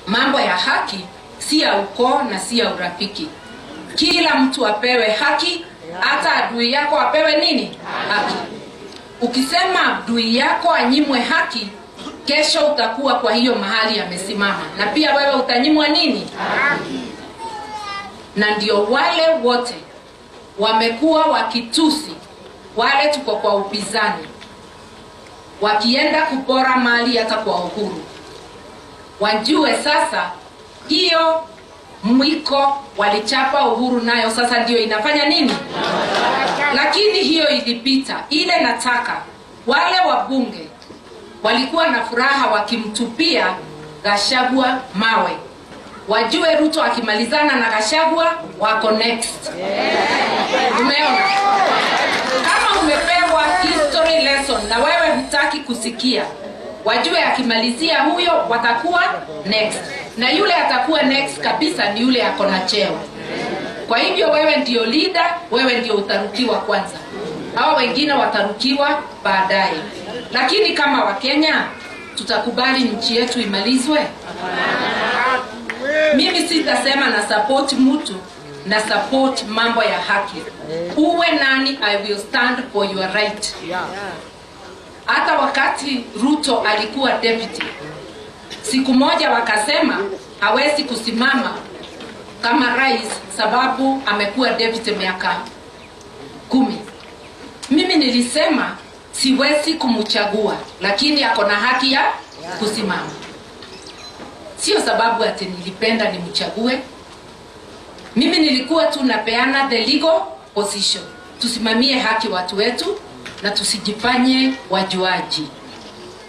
Mambo ya haki si ya ukoo na si ya urafiki. Kila mtu apewe haki, hata adui yako apewe nini? Haki. Ukisema adui yako anyimwe haki, kesho utakuwa kwa hiyo mahali amesimama, na pia wewe utanyimwa nini? Na ndio wale wote wamekuwa wakitusi wale tuko kwa upinzani, wakienda kupora mali hata kwa Uhuru, wajue sasa hiyo mwiko walichapa Uhuru nayo sasa ndio inafanya nini? Lakini hiyo ilipita. Ile nataka wale wabunge walikuwa na furaha wakimtupia Gachagua mawe, wajue Ruto akimalizana na Gachagua wako next. Umeona? Kama umepewa history lesson na wewe hutaki kusikia, wajue akimalizia huyo watakuwa next, na yule atakuwa next kabisa ni yule ako na cheo. Kwa hivyo wewe ndio leader, wewe ndio utarukiwa kwanza, hawa wengine watarukiwa baadaye. Lakini kama Wakenya tutakubali nchi yetu imalizwe? Mimi sitasema na support mtu, na support mambo ya haki. Uwe nani, I will stand for your right. Hata wakati Ruto alikuwa deputy, siku moja wakasema hawezi kusimama kama rais sababu amekuwa deputy miaka 10. Mimi nilisema siwezi kumchagua, lakini ako na haki ya kusimama. Sio sababu ati nilipenda nimchague. Mimi nilikuwa tu napeana the legal position. Tusimamie haki watu wetu na tusijifanye wajuaji.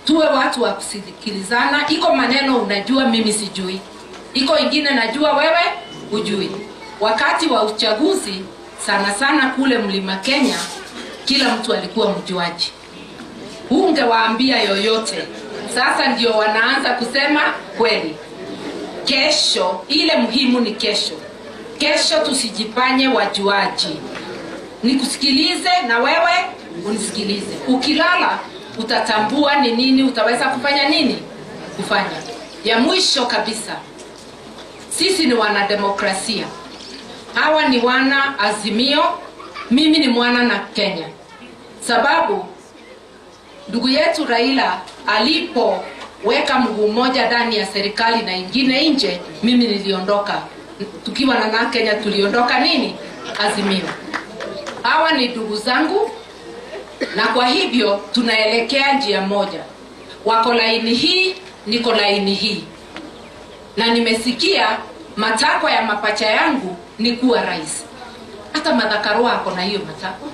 Tuwe watu wa kusikilizana. Iko maneno unajua, mimi sijui, iko ingine najua, wewe hujui. Wakati wa uchaguzi sana sana kule Mlima Kenya, kila mtu alikuwa mjuaji, hungewaambia yoyote. Sasa ndio wanaanza kusema kweli. Kesho ile muhimu ni kesho. Kesho tusijifanye wajuaji, nikusikilize na wewe unisikilize. Ukilala utatambua ni nini utaweza kufanya nini kufanya. Ya mwisho kabisa, sisi ni wanademokrasia, hawa ni wana Azimio, mimi ni mwana na Kenya, sababu ndugu yetu Raila alipoweka mguu mmoja ndani ya serikali na ingine nje, mimi niliondoka. Tukiwa na na Kenya tuliondoka nini? Azimio. Hawa ni ndugu zangu, na kwa hivyo tunaelekea njia moja. Wako laini hii, niko laini hii, na nimesikia matakwa ya mapacha yangu ni kuwa rais. Hata Martha Karua ako na hiyo matakwa.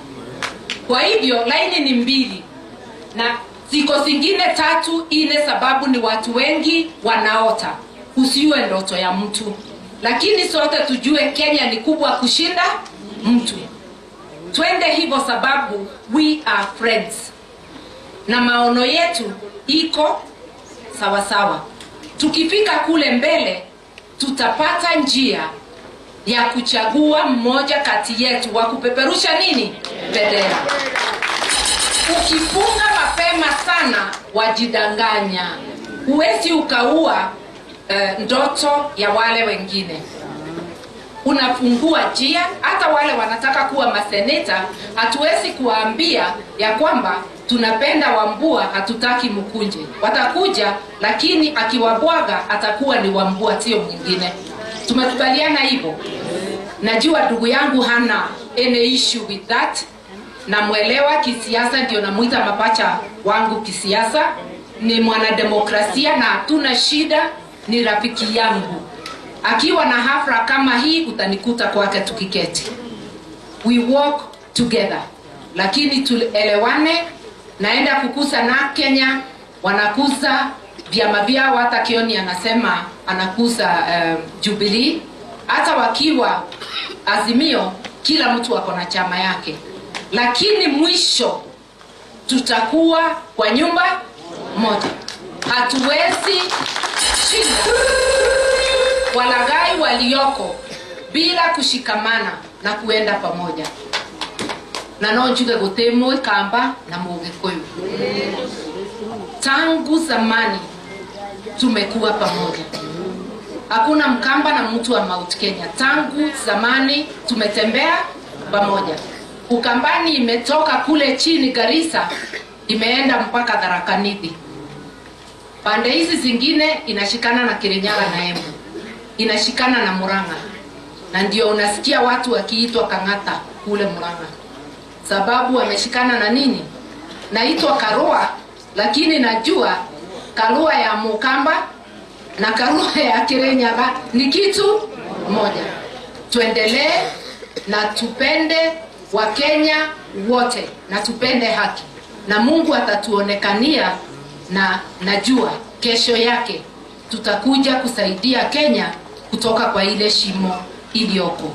Kwa hivyo laini ni mbili na ziko zingine tatu ine, sababu ni watu wengi wanaota. Usiwe ndoto ya mtu, lakini sote tujue Kenya ni kubwa kushinda mtu. Twende hivyo sababu we are friends na maono yetu iko sawa sawa. Tukifika kule mbele, tutapata njia ya kuchagua mmoja kati yetu wa kupeperusha nini bendera. Ukifunga mapema sana wajidanganya, huwezi ukaua ndoto ya wale wengine. Unafungua njia, hata wale wanataka kuwa maseneta, hatuwezi kuwaambia ya kwamba tunapenda Wambua, hatutaki Mkunje. Watakuja, lakini akiwabwaga atakuwa ni Wambua, sio mwingine. Tumekubaliana hivyo? Najua ndugu yangu hana any issue with that. Namwelewa kisiasa, ndio namuita mapacha wangu kisiasa. Ni mwanademokrasia na hatuna shida, ni rafiki yangu. Akiwa na hafla kama hii utanikuta kwake tukiketi. We work together, lakini tuelewane. Naenda kukuza na Kenya, wanakuza vyama vyao. Hata Kioni anasema anakuza Jubilee. Hata wakiwa Azimio, kila mtu ako na chama yake, lakini mwisho tutakuwa kwa nyumba moja. Hatuwezi shinda walaghai walioko bila kushikamana na kuenda pamoja. Na no njuge guti Mwikamba na Mugikuyu, tangu zamani tumekuwa pamoja. Hakuna Mkamba na mtu wa Mount Kenya. Tangu zamani tumetembea pamoja. Ukambani imetoka kule chini Garissa, imeenda mpaka Tharaka Nithi. Pande hizi zingine inashikana na Kirinyaga na Embu, inashikana na Murang'a, na ndio unasikia watu wakiitwa Kang'ata kule Murang'a, sababu wameshikana na nini? Naitwa Karua, lakini najua Karua ya Mukamba na Karua ya Kirinyaga ni kitu moja. Tuendelee na tupende Wakenya wote na tupende haki, na Mungu atatuonekania, na najua kesho yake tutakuja kusaidia Kenya kutoka kwa ile shimo iliyoko.